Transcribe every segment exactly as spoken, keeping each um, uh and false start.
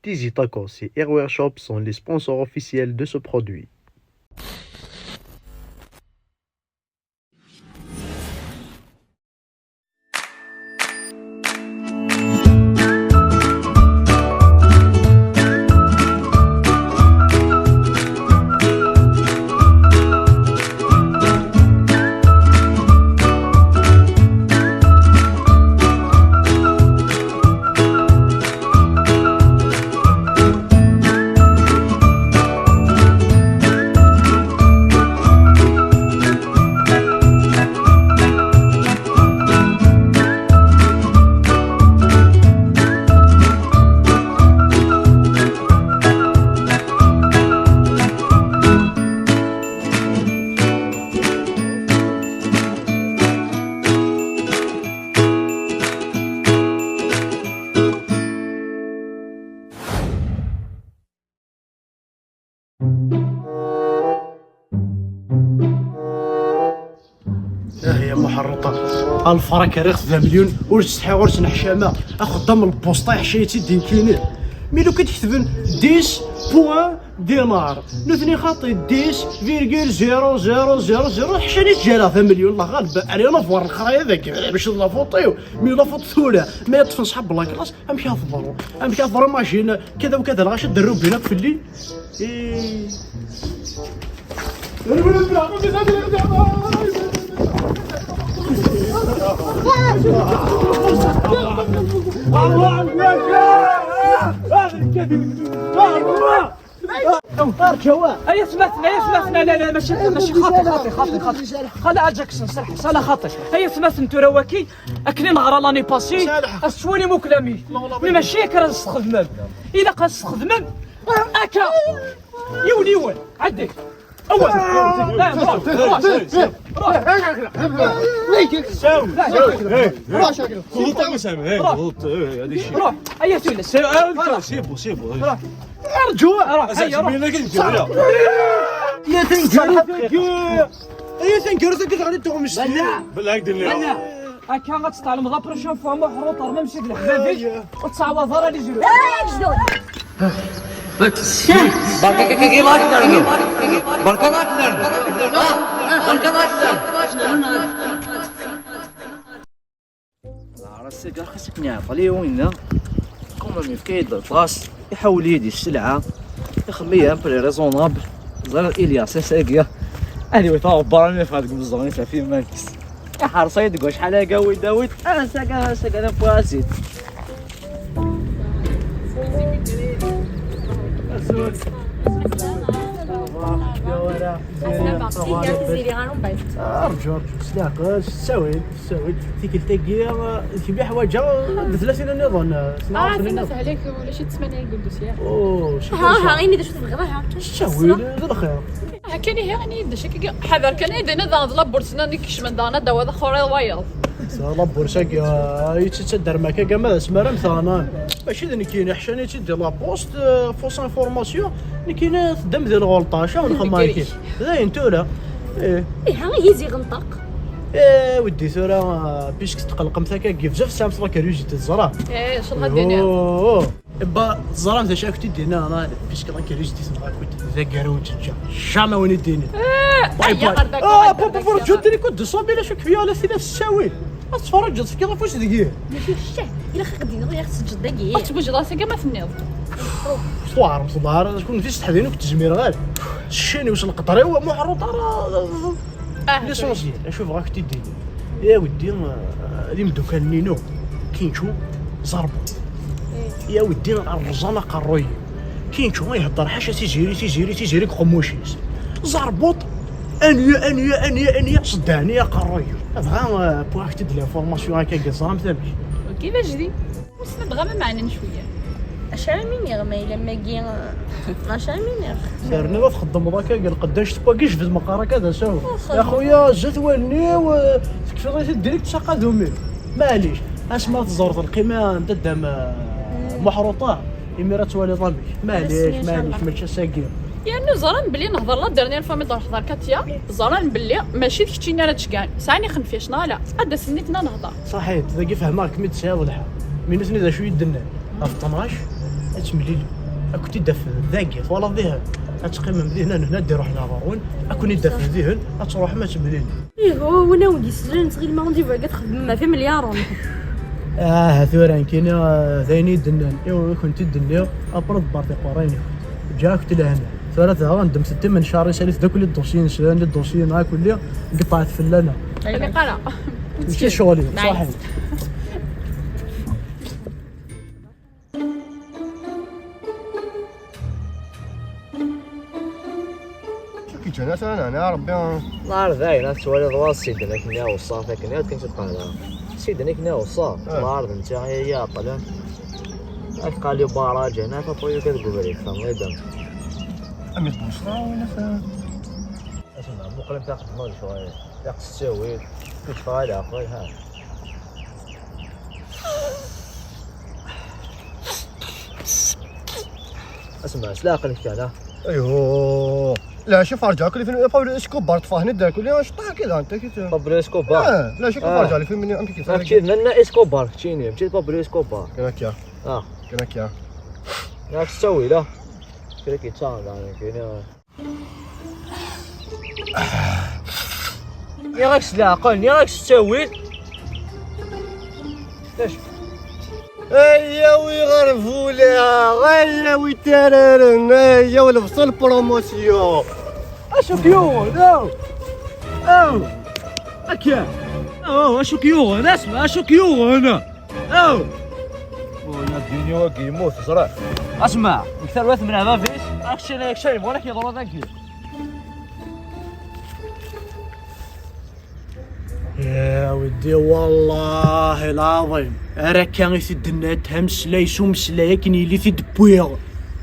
Tizi Tacos et Airware Shop sont les sponsors officiels de ce produit. Ah ya Muḥerruṭa, alfrak rriɣ-t d amelyun, ur ttsetḥiɣ ur ttneḥcama, axeddam n lbusṭa yeḥca-yi-tt-id nekkini. Mi lukan d-ketben dix point un dinar, nutni xaṭi, dix virgule zéro zéro zéro zéro, ḥca-yi-tt-id ǧǧiɣ d amelyun, la ɣaleb, allez, la voir lexraya dagi, mačči d la faute-iw, mais la faute tura, ma yeṭṭfen ṣḥab la classe, amek ara teḍru? Amek ara teḍru? Imagine, kada u kada, lɣaci ad d-rrubin akk fell-i. Eh. Ay atmaten, ay atmaten, لا لا لا، ماشي ماشي خاطي خاطي خاطي خاطي. خلا جاكسون سرح سالا خاطي. Ay atmaten, tura waki akken i neɣra l'année passée, ad tettwalim akk lamin. Mačči akka ara testxedmem. Ilaq ad testxedmem akka. Yiwen yiwen. عدي. اول. لا، روح، روح، روح. روح. روح. اي تونس. C'est bon, c'est bon. روح. ارجو. روح، هيا، روح. يا تنكر. يا تنكر، تنكر غادي تغمس. بالعكد اللي هكا غتتعلم la prochaine fois محروط، راه ماشي د الحبابي، وتصعوض راه لي جرو. بركة كي لايك نرجو. بركة لايك نرجو. بركة لايك نرجو. راسي كاع خاصك نعرف عليه وين. كومام يفكيد البلاص، يحول يدي السلعة، يخليها un prix raisonnable. زرا إلياس ساقيا. أنا وثاو براني في هذيك الزوني في مانكس. يا حرصي دقوا شحال هكا ويدا ويد. أنا ساقا، ساقا، أنا بواسيت. أرجو، أرجو، سلاقة، ساوي. ساوي تيكلتاكي، آه، كيبيع حوايج، آه، ب ثلاثين نظن، آه، اه، سنة عليك ولا شي ثمانين يقول دوسيير. اوه، شي ها، ها، غير دا شو تبغي، ها. شاوي، لا، لا، خير. ها، كان هي غني يدش، كي حذر، كان يدينا دا، لا بورسنا نكش من دانا، دا، هذا خوري وايض. سا لا بورسا، آه، يتسدر ما كان، ما اسمها راه مثلا. ماشي ذا نكين، حشاني تدي لا بوست، آه، فوس انفورماسيون، نكين، آه، تدم ذي الغلطة، شاو الخمايكي. ذا ينتولا. ايه. ايه، ها، يزي غنطق. ايه ودي ثورة، بيسك تقلقم ثاكا كيف زاف سام صلاك ريوزي تزرا. ايه، شو الغديني؟ اوه. با زرا ذا شاك تدينا انا، بيسك لا كريوزي تزرا كنت ذا قارو تجا. شاما وين يديني؟ باي باي. اه، بابا فرجو تري كنت صوبي لا شك فيها ولا سيدا الساوي. اتفرج تفكي لا فوش دقيه. ماشي الشعب، الا خاك دينا يا تسجد دقيه. اتبوج راسك ما تنيض. صوار مصدار، شكون في ستحدين وكنت زمير غير. الشيني وصل القطري ومحروط راه. آه، ليسونسيال، اشوف غاك تدي. يا ودي، آه، اللي مدوكان نينو كينشو زربو. يا ودي، الرزانة قروي. كينشو ما يهضر حاشا تيزيري، تيزيري، تيزيري قموشيس. زربوط. انيا، انيا، انيا، انيا، صدعني يا قروي. بغا، آه، بواحد تدي لانفورماسيون هكا قال زرام ثاني. اوكي، باش دي. وسنا بغا ما معنا شويه. اش على مين يغمى الا ما كي؟ اش على مين يغمى؟ دارنا ما تخدم ذاك قال قداش تبقى كيش في المقاره كذا ساو. يا خويا، جات واني و تكفي غير ديريكت ساقا دومي. معليش، اسمع تزور القيمه انت دام محروطه. اميرات ولي ضمي. معليش، معليش، ماشي ساقي. يعني زران بلي نهضر لا ديرنيير فوا مي دور حضر كاتيا، زران بلي ماشي كتشينا راه تشكان ساني خنفيش نالا. هذا سنيتنا نهضر. صحيت، ذاك فهمك ميت ساعه ولا حاجه. من سني ذا شويه دنا. اف طناش. Ad temlil, ad kent-id-afen dagi, twalaḍ dihin. Ad teqqimem dihin, ad nehna ad d-iruḥen ɣer ɣur-wen, ad ken-id-afen dihin, ad truḥem ad temlil. Iho, win awen-d-yeslan, ttɣil ma rendez-vous akka txedmem ɣef imelyaṛen. Ah, tura nekkini, ah, d ayen i d-nnan. Iw, i kent-id-nniɣ, après ḍebbret iqerrayen-nkent. Ǧǧiɣ-akent lehna. Tura daɣen, ddmet-d timencaṛin, salit d akk les dossiers-nsen, les dossiers-nneɣ akk, qeṭṭɛet fell-aneɣ. Ay, la. Mačči ccɣel-iw, ṣaḥit. Acu k-iǧǧan a tura, neɛna a Rebbi? Ḍar dayen, ad twaliḍ wa siden akken i awṣaɣ, akken i akken tqala. Siden akken i awṣaɣ, ah. Ḍar d netta i yi-iɛeṭṭlen. Ad tqali baraj, ana taṭuyuka deg ubrid, tamḍiḍen. Am iṭbuṣra wala ta? Asma, muqel anta xedmeɣ lecɣal, yaqs ttawil, kečč fɣal ɛqel, ha. Asma, s leɛqel-ik kan, ha? Aywa. لا، شوف، ارجع كل فيلم Pablo Escobar طفى هنا، دار كل يوم شطح كذا، انت كذا. Pablo Escobar. اه، لا، شوف، آه. ارجع لي فيلم، انت كذا. ماشي، لنا Escobar، كتشيني، ماشي Pablo Escobar. كذاك يا. اه. كذاك يا. ياك تسوي، لا. كذاك يتساعد، يعني، كذا. Niɣ-ak s leɛqel, niɣ-ak s ttawil. Lac. Ayaw iɣerfula, ayaw itararen, ayaw lebṣel promotion. Acu k-yuɣen, aw? Aw! Akka! Aw, acu k-yuɣen, asma, acu k-yuɣen? Aw! Ula d yini wagi yemmut, ẓriɣ. Asma, deg tarwa temneɛ bab-is, action, action, yebɣa ad k-yeḍru dagi. Ya weddi, wallahi lɛaḍim, ar akka i t-id-tennat, ameslay s umeslay akken yili t-id-wwiɣ.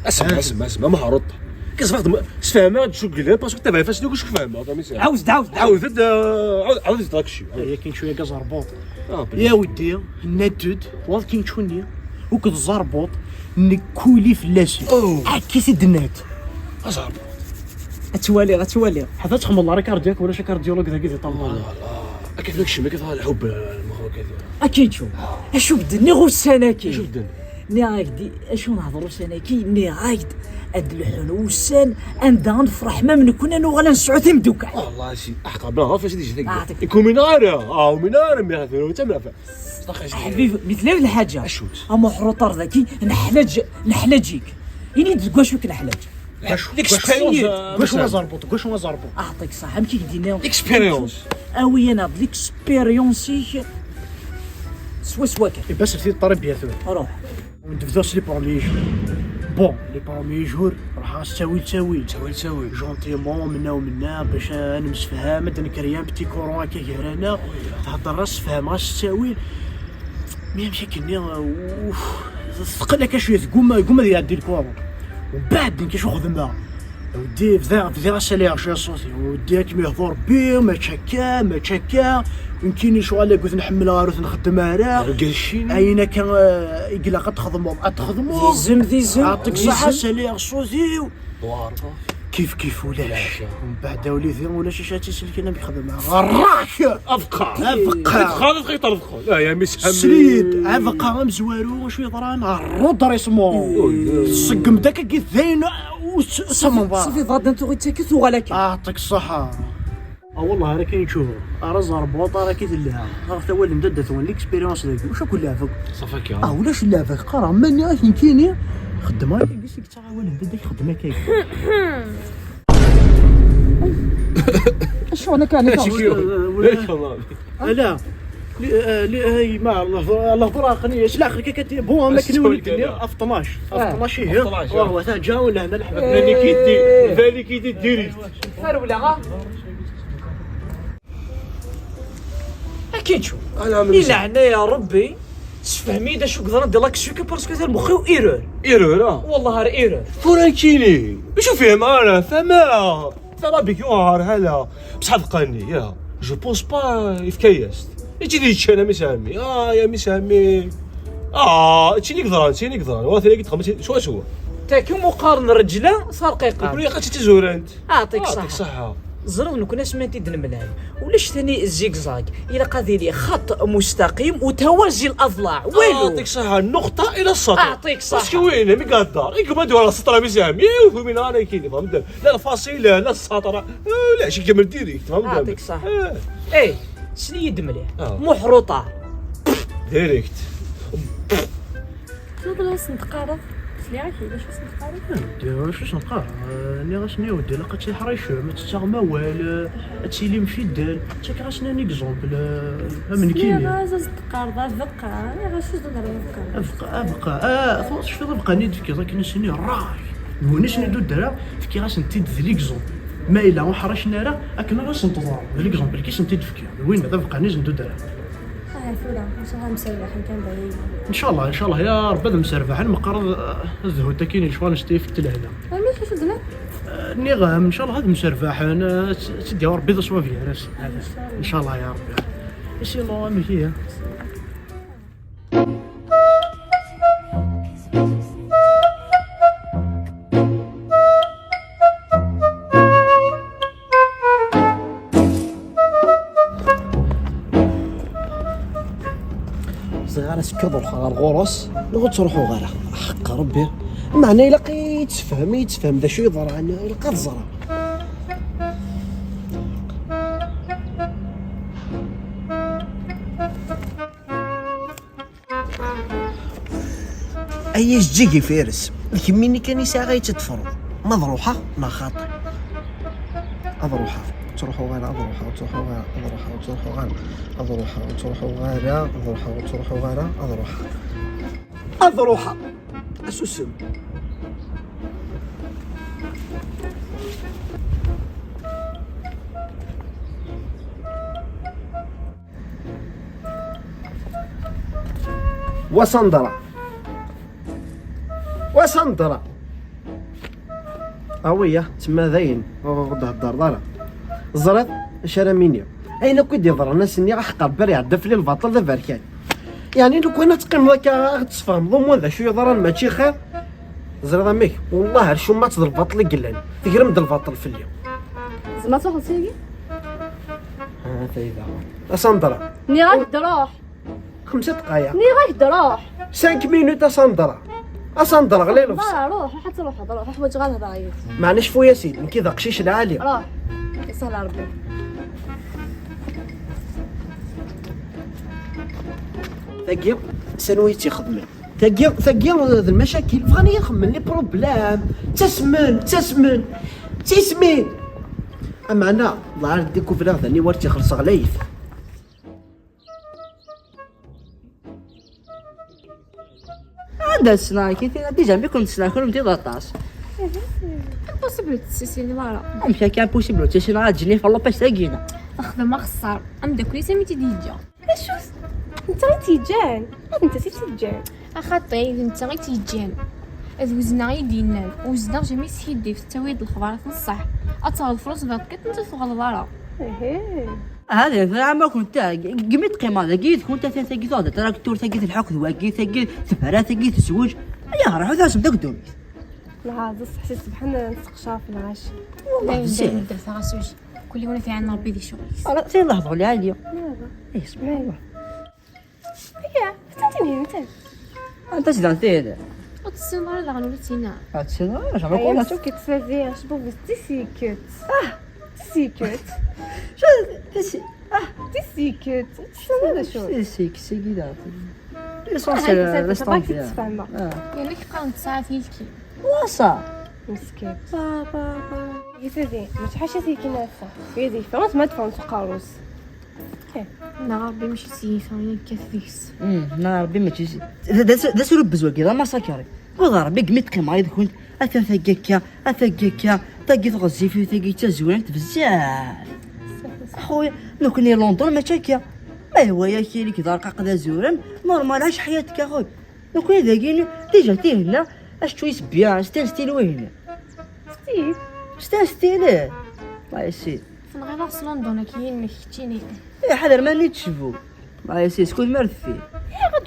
Asma, asma, asma, ma hruṭ. Kizfeɣ-d, sfehmeɣ-d cuglan, parce que tabaɛ ifassen akk cuk fehmeɣ, fahmi sɛiɣ. عاود، عاود، عاود. عاود، عاود، عاود، عاود، عاود، عاود، عاود. Ay, akken cwiya aẓerbuṭ. Ah, ya weddi, nna-d-d, waḍ akken cwinni, uked ẓerbuṭ, nekkuli fell-asen. Oh. Akka i t-id-nnat. Aẓerbuṭ. Ad twaliḍ, ad twaliḍ. Ḥaca ad txemmeḍ la carte cardiaque, ulac la cardiologue dagi di Ṭalman. Akken tekcem, akken tɣal lḥub, lmeɣruk, akken. Akken tcum. Acu bedden, niɣ ussan akken. Acu bedden? Nniɣ-ak-d, acu nehḍer ussan-agi, nniɣ-ak-d, ad d-lḥun wussan anda ad nefreḥ ma nekkni ad nuɣal ad nesɛu timeddukal. Wallah, si, aḥeqqa, bla ɣef acu d-iǧi tagi. Ah, yak ur umineɣ ara, ah, ur umineɣ ara, mi ɣef ur ttamen ɣef. Ḥbib, mi tella lḥaǧa. Acu-tt? Amuḥruṭar daki, neḥlaǧ, neḥlaǧ-ik. Ini-d deg wacu-k neḥlaǧ. Deg wacu? L'expérience, deg wacu, euh, aẓerbuṭ, deg wacu aẓerbuṭ? Aɛṭik ṣaḥ, amek i k-d-yenna? L'expérience. Awi-yaneɣ-d l'expérience-ik. Swaswa kan. Eh ben, c'est le tarbiya tura. Ruḥ. Ntebda s les premiers jours. Bon, les premiers jours, ruḥeɣ s ttawil, ttawil. Ttawil, ttawil. Gentiment, menna u menna, bac ad nemsefham, ad d-nekker un petit courant akka gar-aneɣ. Heddreɣ-as, sfehmeɣ-as s ttawil. Mi amek akken-nni, uff, teqqel akka cwiya, tgumma, tgumma ad iɛeddi le courant. Mbeɛd nekk acu xedmeɣ? Weddi, bdiɣ, bdiɣ asalayeɣ cwiya ṣṣut-iw. Weddi, ad kem-ihdu Rebbi, mačči akka, mačči akka. Nekkini lecɣal akked nḥemmel ɣer ur t-nxeddem ara. Ayen akka, eh, i ilaq ad txedmeḍ, ad txedmeḍ. D izem, d izem, ɛṭik ṣṣeḥḥa, asalayeɣ ṣṣut-iw. Kif kif ulac. Mbeɛd a wlidi, ulac acu ad tt-iselken ad yexdem. Ɣerrak! Abqa! Abqa! Txaḍ, txaḍ, txaḍ. Ah, ya mmi-s, srid, abqa amezwaru, acu yeḍran? Arrudrismu. Tṣeggem-d akka dayen, ur s-, s-, semḍa. Safi, bɣa ad n-tuɣ ittak, tuɣal akka. Ah, ṭik ṣṣeḥḥa. Ah, wallah, ara kan yeččur. Ara ẓerbuṭ, ara ki tella. Ara tawalem dadda-twen, l'expérience dagi. Ulac akk lɛebak. Safi akka. Ah, ulac lɛebak. Qqareɣ, mani ad k-nekkini, xeddem akka, gis i yettaɣ awal n dadda-k, xeddem akka. Acu, ana kan, ana kan. Ala. Li, eh, li, eh, ma, lehdur, lehdur aqni, s lɛeql kan, kan, bon, am akken i wen-d-nniɣ, af ṭnac. Af ṭnac, ihi. Af ṭnac, ah. Wa, wa, ta ǧa, wala hna leḥbab. Balak yeddi, balak yeddi direct. Farewla, ah. Akken tšu. Ala, i leɛnaya Rebbi, sefhem-iyi-d acu yeḍran di l'action-agi, parce que ta lmux-iw erreur. Erreur, ah. Wallah, ar erreur. Tura nekkini, ur fhimeɣ ara, fehmeɣ. Fehmeɣ belli yuɣ ɣer hala. Bṣeḥ ad qqaren-iyi, ya. Je pense pas, yefka-yas-t. Mačči d yeččan, a mmi-s ɛemmi. Ah, ya mmi-s ɛemmi. Ah, d tin i yeḍran, d tin i yeḍran. Wa, tin-agi txemmem, swaswa. Taki umi qqaren rreǧla, tarqiqet. Ula yaqac d tizurant. Ah, ṭik ṣṣeḥḥa. Ah, ṭik ṣṣeḥḥa. Ẓriɣ nekkni asmi i d-nemlal, ulac tani zigzag, ilaq ad yili xaṭ mustaqim u tawazi l aḍlaɛ, walu. Aɛṭik ṣaḥa, nnuqṭa ila ṣṣaṭ. Aɛṭik ṣaḥa. Parce que win mi għaddar, ikum għadu għala s-satra mi sehem, jew fu min għana jkini, fahmtem? La l-fasil, la s-satra, la xi kemel direct, fahmtem? Aɛṭik ṣaḥa. Eh. Eh, sli-yi-d mliḥ. Ah. Muḥruṭa. Direct. Tfeḍ-as n tqareḍ. Sliɣ-ak d acu s-neqqar? Nniɣ-as, nniɣ-as, ilaq ad tiḥricem, ad tettaɣem awal, ad tilim fidèle. Ttakeɣ-asen un exemple, am nekkini. Sliɣ-as ad teqqareḍ abeqqa, nniɣ-as ad d-nerr abeqqa. Abeqqa, abeqqa, ah, tecfiḍ abeqqa-nni d-fkiɣ akken ass-nni, ṛṛay. D win i sen-id-uddreɣ, fkiɣ-asen-t-id d l'exemple. Ma yella ur ḥricen ara, akken ara sen-teḍru. D l'exemple-ki sen-t-id-fkiɣ. D win d abeqqa-nni sen-d-uddreɣ. Aha tura, ncallah ad mserbaḥen kan dayen. Ncallah, ncallah, ya Rebbi ad mserbaḥen, meqqar ad, ad zhut akkin lecɣal n Steve d telhna. Amek i tedna? Eh, nniɣ-am, ncallah ad mserbaḥen, eh, ad tt-, ad tt-id-yawi Rebbi d aṣwab gar-asen. Ncallah. Ncallah ya Rebbi. Sinon, amek ihi? Ẓriɣ ara sekkeḍ ruḥeɣ ɣer ɣur-s, neɣ ur ttruḥuɣ ara. Ḥeqq Rebbi. Meɛna ilaq i yettefhem, i yettefhem d acu yeḍran, ilaq ad ẓreɣ. Ay ajeǧǧig ifares, d kemmini kan i sɛiɣ ay tt-id-tefruḍ. Ma ad ruḥeɣ neɣ xaṭi? Ad ruḥeɣ, ur ttruḥuɣ ara, ad ruḥeɣ, ur ttruḥuɣ ara, ad ruḥeɣ, ur ttruḥuɣ ara, ad ruḥeɣ, ur ttruḥuɣ ara, ad ruḥeɣ, ur ttruḥuɣ ara, ad ruḥeɣ. Ad ruḥeɣ. Asusem. Wa Sandra. Wa Sandra. Awiya, tma dayen, ur d-heddreḍ ara. Teẓriḍ acu ara m-iniɣ? Ayen akk i d-yeḍran ass-nni, aḥeqq Rebbi ara iɛedda fell-i lbaṭel d aberkan. Yeɛni lukan ad teqqimeḍ akka, ad ɣ-d-tesfehmeḍ umwan d acu yeḍran, mačči xir? Teẓriḍ amek? Wellah ar cummaṭ d lbaṭel i yellan. Tegrem-d lbaṭel fell-i. Tzemreḍ ad truḥeḍ seg-agi? Ha, tayda. A Sandra. Nniɣ-ak-d ruḥ. Xemsa dqayeq. Nniɣ-ak-d ruḥ. Cinq minutes a Sandra. A Sandra, ɣli lebṣel. Ruḥ, ruḥ, ad truḥeḍ, ruḥ, ḥwaǧeɣ ad hedreɣ yid-k. Meɛna cfu-yas-id, nekki d aqcic lɛali. Ruḥ. Isahel Rebbi. Tagi, s anwa i tt-ixedmen? Tagi, tagi d lmacakil, bɣan ad xemmen les problèmes. Ttasmen, ttasmen, ttismin. Ameɛna, ḍeɛreɣ dikubleɣ d aniwer tt-ixelṣeɣ layt. Anda ssneɣ-k? Déjà mi kent-ssneɣ kennemti d aṭas. Impossible ur tt-tessinem ara. Amek akka impossible ur tt-tessinem ara? Jennifer Lopez tagi-ina. Texdem axeṣṣar. Ameddakel-is am i tt-id-yeǧǧa. Acu? Netta i tt-yeǧǧan? D netta i tt-yeǧǧan. Axaṭi, d netta i tt-yeǧǧan. D wezneɣ i d-yennan. Wezneɣ jami skiddib, tettawi-d lexbarat n ṣṣeḥ. Ad taweḍ flus berkat, netta ur tuɣaleḍ ara. Ihi. Aha, d lɛama-kunt, ah, g-, gmi d-qqimeɣ dagi yid-kunt, atan tagi tuɣ-d atraktur, tagi telḥeq d wagi, tagi tebra, tagi tezweǧ. Ayɣer, ruḥu tɛasem deg ddunit. Neɛreḍ ṣṣeḥ si ṣṣbeḥ n-, nesteqcer ɣef lɣaci. Wallah, dayen, bzaf. Dayen, dderteɣ asuji. Kul yiwen ad t-iɛaned Rebbi di ccɣel-is. Ala, atan lehdur lɛali. Nɛam. Eh, subḥan Allah. Aya, atan tin-in, atan. Anta tt-dan tin? Ur tessineḍ ara daɣen ula d tinna. Ur tessineḍ ara, jeɛma. Ay, kul ḥaǧa. Mesket, tfazi, acebbub-is d tisiket. Ah! Tisiket. Šu, tisi-, ah! Tisiket. Tessineḍ d acu? Tisiket, sigi daɣen. L'essentiel, ah, reste en vie. Ah. Yerna k-qqaren tesɛa tilki. Wasa. Meskin. Ba, ba, ba. Yitadi, mačči ḥaca tilki n ass-a. Yadi, ffɣent ma d-ffɣent s uqerru-s. Neɣ Rebbi mačči s yifer i yekkat deg-s. Mm, neɣ Rebbi mačči s-, d, d, d, d asurbez wagi, d amasakri. Wid Rebbi gmi d-qqimeɣ yid-kunt, atan tagi akka, atan tagi akka, tagi tɣezzifit, tagi d tazwirant, bzaf. Xuya, nekni London mačči akka. Ma yehwa-yak ili-k d arqaq d azuran, normal, ɛic ḥyatek a xuy. Nekni dagi, déjà tihenna, acu yis bien, c'est un style wihin. Style? C'est un style, eh. Ma yessi. Tenɣiḍ-aɣ s London, akka-yi-nnek keččini. Eh, ḥader mani tcebbu. Ma yessi, skud ma ar deffir. Eh, ad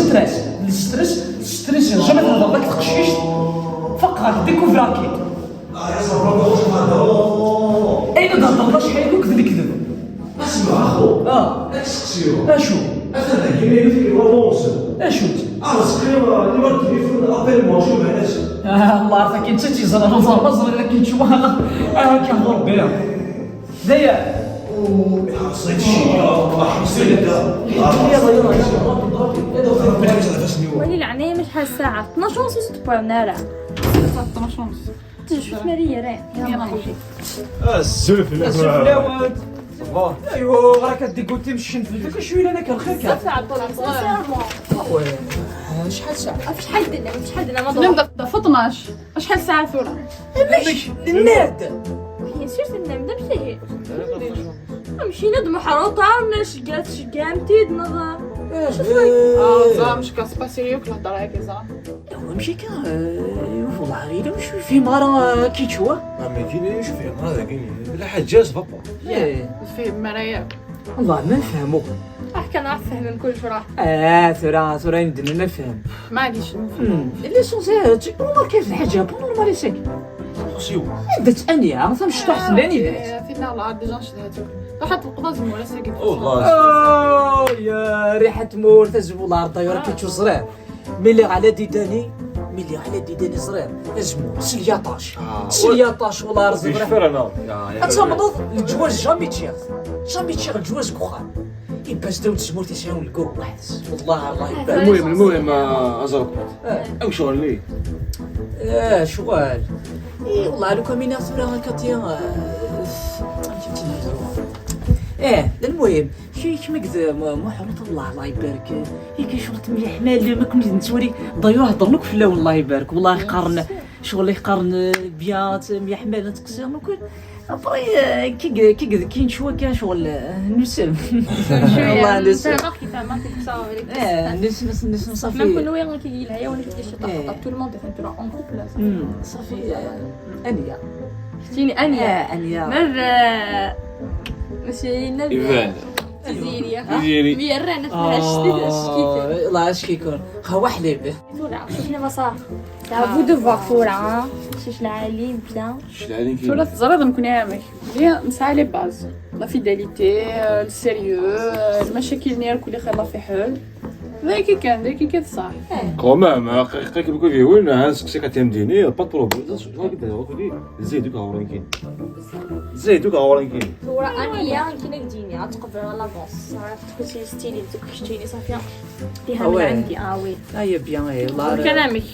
stress. Le stress, stress, jamais thedreḍ akked teqcict. Faqeɣ-ak, découvrir-k-id. Ayen i d-thedreḍ acḥal akk d lekdeb. Asma, axu. Ah. Ad k-seqsiɣ. Acu? Atan dagi ma yut i waḍu-nsen. Acu-tt? Ah, Rezqi, ah, numéro de téléphone, appelle-moi, je m'arrête. Ah, Allah, akken d ta tt-yeẓran, ur ẓriɣ ma ẓriɣ akken ttwaɣ. Ah, akka, Rebbi. D aya. Oh, ah, ẓid cci, ah, ḥbes-iyi da. Ah, yalla, yalla, yalla, ḍabit, ḍabit. Wali leɛnaya-m, acḥal ssaɛa? Tnac ونص ur s-d-wwiḍen ara. Tnac ونص. Tejjut Mariya, ra. Azul fell-awen. Azul fell-awen. Ça va? Aywa, راك dégoûté من الشمس. Dak acu yellan akka, lxir kan. Sincèrement. Ah ouais. Acḥal ssaɛa? Ɣef acḥal d-nna? Ɣef acḥal d-nna? Tennam-d ɣef tnac. Acḥal ssaɛa tura? Amek? Tenna-d. Bien sûr, tennam-d, amek ihi? Amek yenna-d Muḥ Ruṭan, cegga-, tceggɛem-t-id, neɣ? Ah, ẓer, مش كان سباسيريو كل هضره هكا، ẓر. هو ماشي كان، آه، والله غير مش فاهم راه كيتشوى. ما كاين شي فاهم هذا كاين. لا حاجه، ça va pas. إيه. فهم مرايا. والله ما نفهمو. راح كان راح تفهمن كلش، راح. اه، ثورة، ثورة يمدن ما نفهم. معليش، ما نفهم. اللي شو زاد، والله كيف الحاجة، بون نورمال يسك. شو؟ عندك انيا، مثلا شطوح ثلاني ذات. في النار العرض ديجا شدهاتو. راح تلقى زمورة ساكت. والله. اوه، يا ريحة مور تزبو العرض، يا ربي تشو صغير. ملي على ديداني، ملي على ديداني صغير، اسمو سلياطاش. آه. سلياطاش والله رزق. شفر انا. انت منوض الجواز جامي تشيغ، جامي تشيغ الجواز كخان. يبقى ستاو تسمور تسعون الكو واحد. والله الله يبارك. المهم، المهم، آه، ازرق. آه. او شغل لي. اه، شغل. اي والله لو كان مينا ثورة هكا تيا، آه، ايه، المهم، شي كيما قد م-، محروط الله، الله يبارك. هي كي شغل تميح مال ما كنت نتوري. ضيوه هضر لك في الاول، الله يبارك، والله يقارن شغل يقارن بيا تميح مال تقصير ما كنت. ابري، آه، كي ق-، كي قد كي نشوى كان شغل، آه، نسم. والله نسم. فهمك، فهمك، كنت صافي. ايه، نسم، نسم، نسم، صافي. ما كنا وين كي يلعيا ولا كي شي طاقه. إيه. Tout le monde est en couple. مم، صافي، آه، انيا. شتيني انيا. آه، انيا. مر، آه، ماشي نبي. إيفان. تزيري. تزيري. مي الرانة فيها شتي، شكيتي. الله، اش كيكون؟ هو حليب. ثورة، شنو ما صار؟ تاع بو دو فوار ثورة، ها؟ شيش العالي، بيان. شيش العالي كاين. ثورة تزرد نكون عامك. بيان، نسعى لي باز. La fidélité, euh, le sérieux, euh, المشاكل نير كل خير في حل. D ayagi kan, d ayagi kan ṣṣeḥ. Quand même, aql-ik deg wid yiwen, ha, seqsi-k ad t-am-d-ini, pas de problème. Zayed akk ɣur-i nekkini. Zayed akk ɣur-i nekkini. Tura, Aniya, nekkini ad k-d-ini, ad tqebleḍ à l'avance. Ṣafi, tkusi stili, tkusi stili, ṣafi. Tiha Ah ouais. Min ɛandi, ah oui. Ah, ya bien, eh, la, la. Kan amek.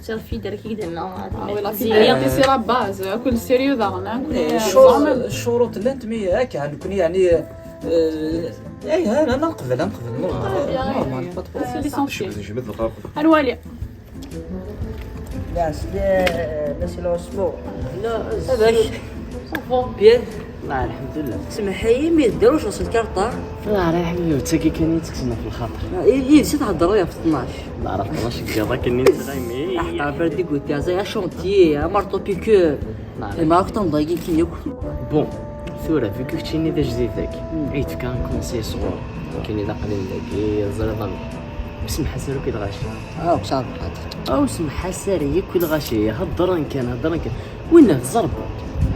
Selfie, d-rkik d-nna. Ah oui, la fidélité, c'est la base. Akk sérieux daɣen, hein, كل شروط، شروط llant, mais هكا، nekkni يعني، euh, eh, ha, ha, nqebel, nqebel, normal, normal, pas de problème. C'est l'essentiel. Ad nwali. Bien, c'est le, c'est le sport. Bien. Bien. والله الحمد لله. سمح لي، mais داروش وصل كارطة. لا، راه يا حبيبي، تاكي كان يتكسنا في الخاطر. إيه، إيه، نسيت هضر ويا في اثناش. لا، راه اثناش كذا كان يتغيمي. أحنا عبر ديك قلت يا زي شونتيي، يا مارطو بيكور. لا، لا. ما راك تنضايقين كي ياك. Bon، ثورة، vu que كنتيني ذا جديد ذاك. عيد كان كونسي صغور. كاين إذا قليل ذاك، إيه، زربان. بسم حسن كي الغاشي. آه، صافي، حاضر. أو سمح ساري كل غاشي، هضرن كان، هضرن كان. وين الزربة؟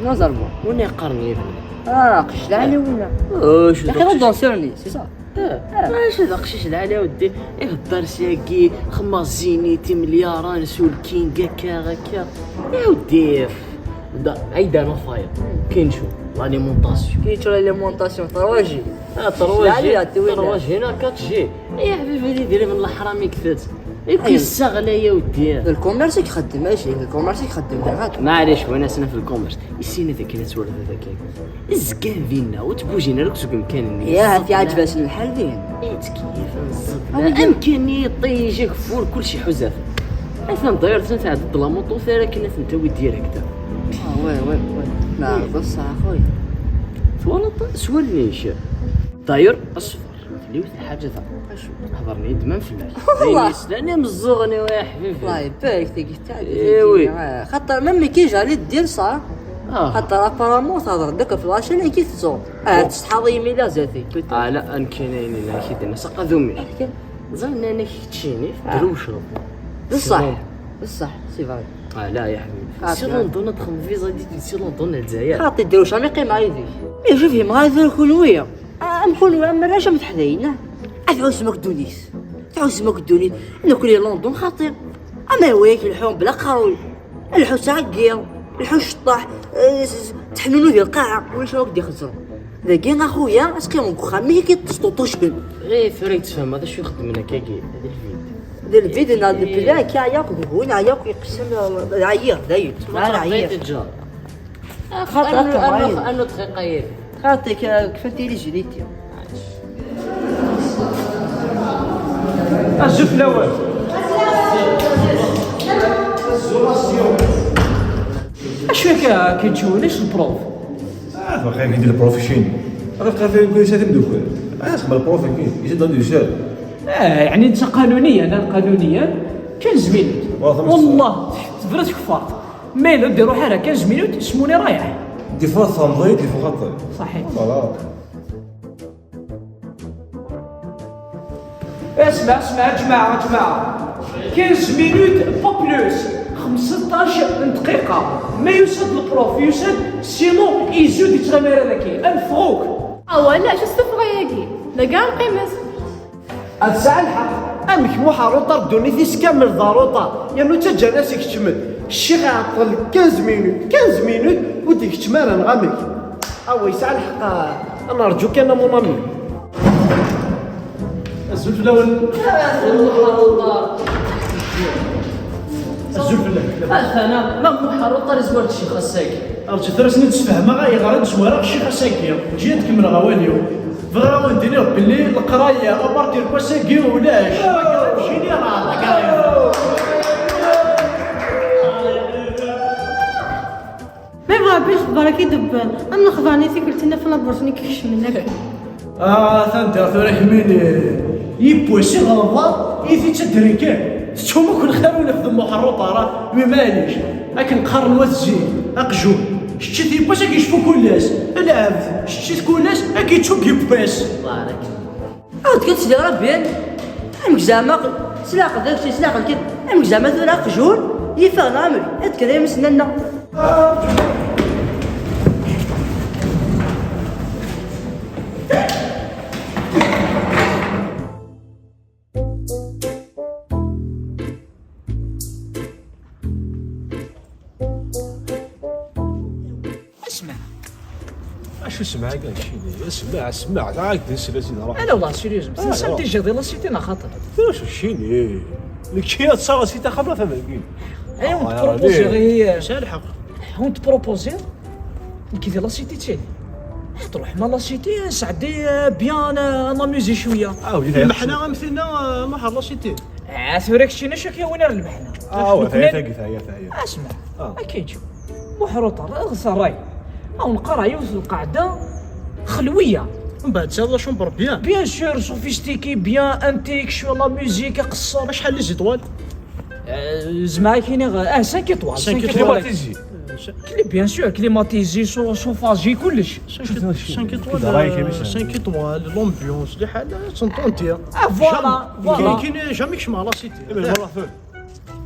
وين الزربة؟ وين يقرني يفهم؟ آه، قش العالي ولا؟ آه، شو يا أخي، داك؟ دونسيرني، سي صا. آه. آه، شو ذا قشيش العالي يا ودي؟ إيه، الدار ساقي، خمس زينيتي ملياران، سول كينغ، هكا، هكا. يا ودي، دا، عيد أنا فاير. كاين شو؟ لاليمونطاسيون. كاين شو لاليمونطاسيون؟ تروا جي. آه، تروا جي. العالي يعطيوي لنا. تروا جي، هنا كات جي. يا حبيبي، اللي يدير من الحرام يكفت. يكون أيوة. السغلة يا ودي. الكوميرس يخدم، ماشي الكوميرس يخدم، غير. معليش، وانا سنة في الكوميرس. السنة ذاك اللي تولد هذاك. الزكان فينا، وتبوجينا لك سوق مكان الناس. يا، هاتي عجبة الحال فين؟ إيه، تكيف، الزبنة. أنا أم كان يطيجك فور كل شي حزافة. أثناً داير سنة عدد لا موطو، ثارة كنا تنتوي ديريكت. آه، وي، وي، وي. لا، إيه. بصح، أخوي. ثوالا ط-، سوال نيش. داير أصفر. ليوث الحاجة ثا. أشو؟ هضرني دمان فلاش. والله. لاني مزوغني ويا حبيبي. الله يبارك فيك، تاع إيه وي. آه، خاطر ميم كي جا لي دير صا. آه. خاطر ابارامون تهضر داك في لاشين كي تزور. آه، تستحاضي ميلا زاتي. آه، لا، أنا كاين عيني، لا، كي دينا ساقا ذومي. زين، أنا كي تشيني، آه. دروشو. بصح، سي فري. بصح، سي فري. آه، لا يا حبيبي. آه، سي لا. لندن، تخدم فيزا دي، سي لندن الجزائر. خاطي دروشة، ما يقيم عيدي. مي شوفي، ما غادي نكون ويا. آه، أمكن ويا، ما راش متحدينا. أفعل سمك دونيس. تعاود سمك دونيس. أنا كل لندن خطير. أما هواك الحوم بلا قروي. الحو تعقير. الحو شطاح. آه، س-، س-، تحملوا ديال القاعة. ولا شنو بدي خسروا؟ ذاكي أخويا، أسقي من كوخا، مي كي تسطوطوش بن. غير فريد تفهم، هذا شو يخدم لنا كاكي. هذا الفيد. هذا الفيد، هذا إيه. البلا، كي عياك، هو عياك يقسم العيير، داير. ما أنا عيير. تربيت الجار. خاطر أنو، أنو، أنو دقيقة ياك. خاطر ك-، كفاتي لي جريتي. الزوف الأول. أشو كا-، كيتشوف؟ ليش البروف؟ آه، واخا يدير البروف شين. هذا بقى في كل شيء تمدوك. آه، اسمع البروف كي يزيد عنده يسال. آه، يعني أنت قانونيًا، أنا قانونيًا كنز مينوت. والله ما والله تفرس كفار. مي لو ديرو حاجة كنز مينوت، سموني رايح. دي فوا تنضيد، دي فوا خطر. صحيح. فوالا. اسمع، اسمع، جماعة، جماعة. كنز مينوت، با بلوس. خمسطاش دقيقة. ما يسد البروف، يسد، سينو يزود يتغمر هذاك. انفغوك. أو لا، شو السفرة ياكي؟ لا، كاع القيمة. هاد الساعة الحق، أمك موحى روطا الدنيا تيس كامل ذا روطا، يا نو تجا ناس يكتمل. الشيخ يعطل خمسطاش مينوت، خمسطاش مينوت، وديك تمارا نغامك. أوي ساعة الحق، أنا أرجوك أنا مون أمي. الزول في الأول. الزول في الأول. أخانا، ما موحى روطا لزوار الشيخ الساكي. رجعت راسني تسفهمها، غير غير نسوارا الشيخ الساكي. جيت كمل غواليو. فغاون دينيغ بلي القراية أبارتير كواساكي ولاش. جينيرال، لا كارير. ما يبغى بيش برك يدبر. أنا خضاني تيكلتنا في لابورسوني كيكش منك. آه، ثانت ثورة حميني. يبوسي غلطة، يثي تدري كان. تشومك الخير ونخدم محروطة، راه ما معليش. لكن قرن وزين، أقجو. شتي يبوسك يشفو كل ناس. العبد. شتي كل ناس، أكيد شو يبوس. بارك. عاود قلت لي ربي، أمك زعما، سلاق ذاك شي سلاق كي، أمك زعما ذو العقل جون، يفهم عمري، هاد كذا يمسنا لنا. Acu semmeɛ akka keččini? Semmeɛ, semmeɛ, d ɛad d-nsel a sidi, ruḥ. Ala والله sérieusement, Ah, tesɛam ruḥ. déjà de la cité neɣ xaṭer? Acu keččini? Nekki ad tsaɣ a sidi axxam a tamagin. Aya ur Ah, tpropoziɣ yani. i Yesɛa lḥeqq. ur tpropoziɣ. Nekki di la cité ttili. Tṛuḥ ma la cité, nesɛeddi bien, namuzi cwiya. Ah, wi d Lmeḥna am tinna, ah, Muḥ ar la cité. Ah, tura keččini acu k-yawin ar lmeḥna? Ah, wa Nekni- taya tagi, taya taya. Asma, Ah. akka yeǧǧu. Muḥ Ruṭer, ɣer ṛṛay. Aw neqqar yiwet lqaɛda xelwiya. Mbeɛd tesɛiḍ la chambre bien. Bien sûr, sophistiqué, bien, antique, cwiya la musique, aqeṣṣer. Acḥal les étoiles? Euh, زعما كاين غ- اه cinq étoiles. Cinq Cinq étoiles. étoiles. Climatisé. Bien sûr, climatisé, chauffagé, كلش. Cinq étoiles, كي دراي كيمي euh, cinq étoiles, l'ambiance, les حالات sont entières. Ah, voilà, voilà. كاين jamais كشمع la cité. ايه، مرة فين؟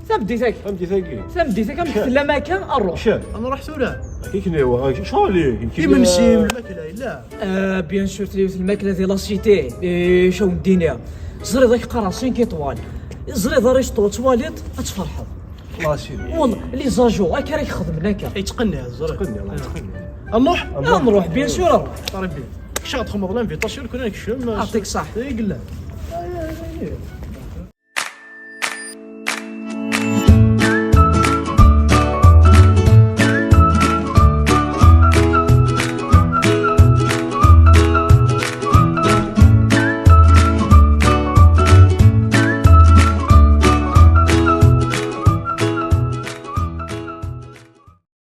Tameddit-agi. فهمتي ثاقي؟ Tameddit-agi, amek tella Maka, nruḥ. شان؟ انا رحت ولا؟ كي كنا هو شغل يمنسي الماكله لا. آه، bien sûr, تليفت الماكله ديال la cité. إيه، شو ندينيها؟ زريض راك قرا cinq étoiles. زريض ريستو تواليت، تفرحوا. الله سيدي. والله les jours هكا راك خدمنا هكا. يتقنع الزرير. تقني، الله يتقني. نروح. اه، نروح bien sûr نروح. ربي. شاط خمض l'invitation كنا نكشم. يعطيك الصحة. يقلع.